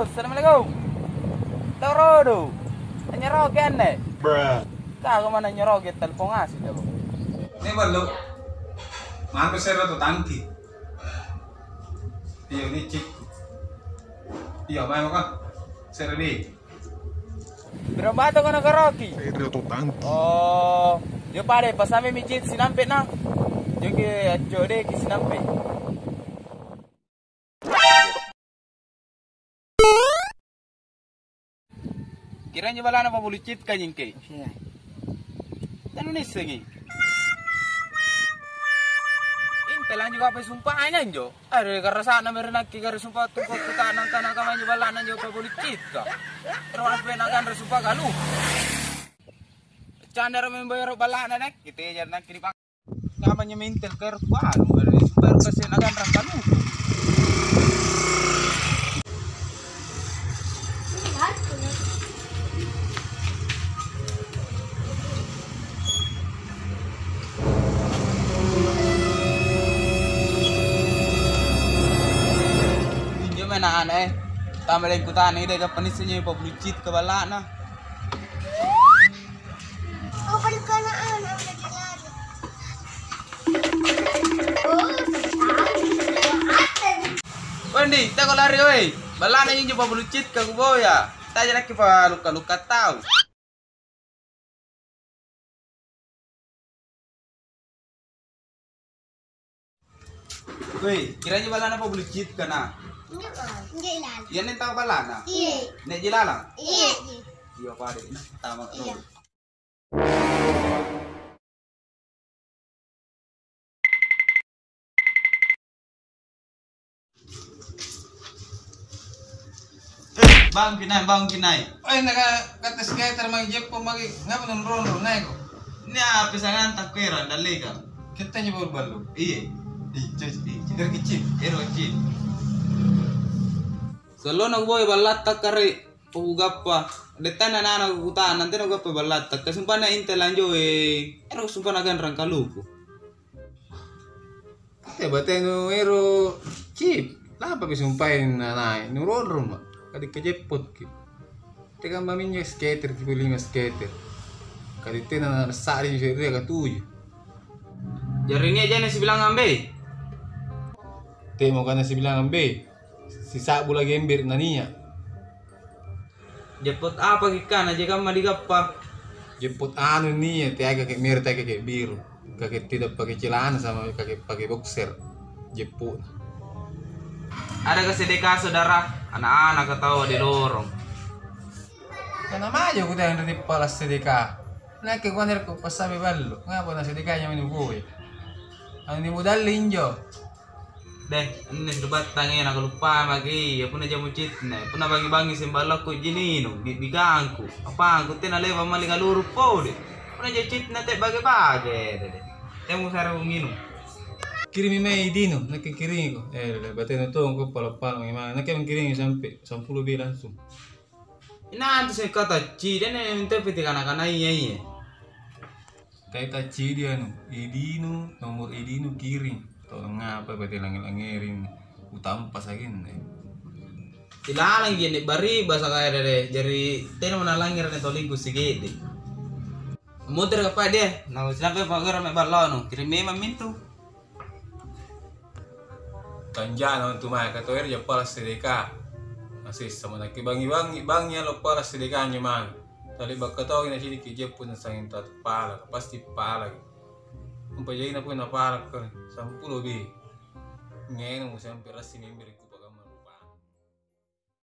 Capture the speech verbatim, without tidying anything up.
Assalamualaikum. Tau rodo. Anynyaroki anne. Kau mana anynyaroki, telepon ngaseng jako. Ini ballo. Mami sero tu tangki. Iya, ini cik. Iya, mai maka. Sero di. Berapa tu kau nakaroki? Sero tu tangki. Oh, yo pada pasami mijit sinampe na. Joki acodeki sinampe. Kiraja balla'na pabulu citka jingke. Iya. Tanu nissengi. Inte lanjut apa sumpah aja njo. Ada karasana merenaki kare sumpah tu kota nangka nangka manjo balla'na njo pabulu citka. Terus apa nakan sumpah kalu. Candara membayar balla'na nek. Kita aja nak kiri Kamma njo mentel kaero kuanu, ada di sumpah kasi naganrang kaluku. Injo mae na ana' eh. Tama deng kutana ide kapang nisseng njo pabulu citka balla'na. Wandi, tako lari oi. Balla'na injo pabulu citka kuboya. Taja nakke palukka-lukka tau. Weh, kiraja balla'na pabulu citka na. Enggak, Bang. Enggak ilalang. Iya, neng tau balla'na? Iya. Nek ji lalang? Iya. Iya, pada. Nah, tama. Iya. Eh, bangunki nai, bangunki nai. Oi, naka, kata skater magi jeppo magi, ngapa nonrong-rong nai ko? Ini apa sanganta kuero andallekang? Kita nyo baru ballo. Iye. Ih, cus, ih, cus. Dari kecil. Ero kecil. Sallona kuboya ballatta kare, pokugappa. Dettana nana kukutana, tena kugappa ballatta. Kasumpana inte lanjo, eh, ero sumpana ganrang kaluku. Te batenu ero cip, lampapi sumpai nanai, nuroroma, kadi kajeppotki. Te kamma minjo skater, tipu lima skater. Kadi tena nasa'ring se'rea katuju. Jari nia' jana sibilang ambe? Temo kana sibilang ambe, sisa'bu lagi ember nania'. Jeppot apaki kana jekamma digappa? Jeppot anu nia', teai kake mere, teai kake biru, kake tidak pake celana sama kake pake boxer, jeppo'na. Ada ka sedeka saudara, anak-anak atau ade lorong? Kana maja kutanya ri pala sedeka. Nakke kuanere ku passabe ballo, ngapa na sedekanya meni boya? Anu ni modalli injo. Deh, anne sari'battanga iya nakaluppai maki, iya punna jamu citne, punna bangi-bangi semballakku ji ninung, bi'bikangku, apangku, tena le'ba' malli kaluru pole. Punna jamu citne te bage-bage, dede. Temo sare nginung. Kirimi mae idinu, nakke kiringiko. Eh, dede, batena tongko palo-palo memang. Nakke mangkiringi sampe sampulo bih langsung. Inantu seng kau taccidi, anne mintopi tikana-kanaya iye. Kai taccidi anu, idinu, nomor idinu kiring. Tolong apa bate lange-langering, utampa saginna. Ilalang ji anne bari'ba sakaya dede, jari tenamo nalangngere anne tolingku sigede. Mutere' kapang deh, na silampe pagara mae ballonu, kiring memang mintu. Kanjana untu mae, katoero jappala sedeka. Nasessa manakki bangi-bangi, bangi allo pala sedeka anjo mange. Tale'baka tongi nacidiki jeppo nasanging tau pala, pasti palaki. Umpa jaina pole napala kale, sampulo bih. Ngenung sampe rassi membere.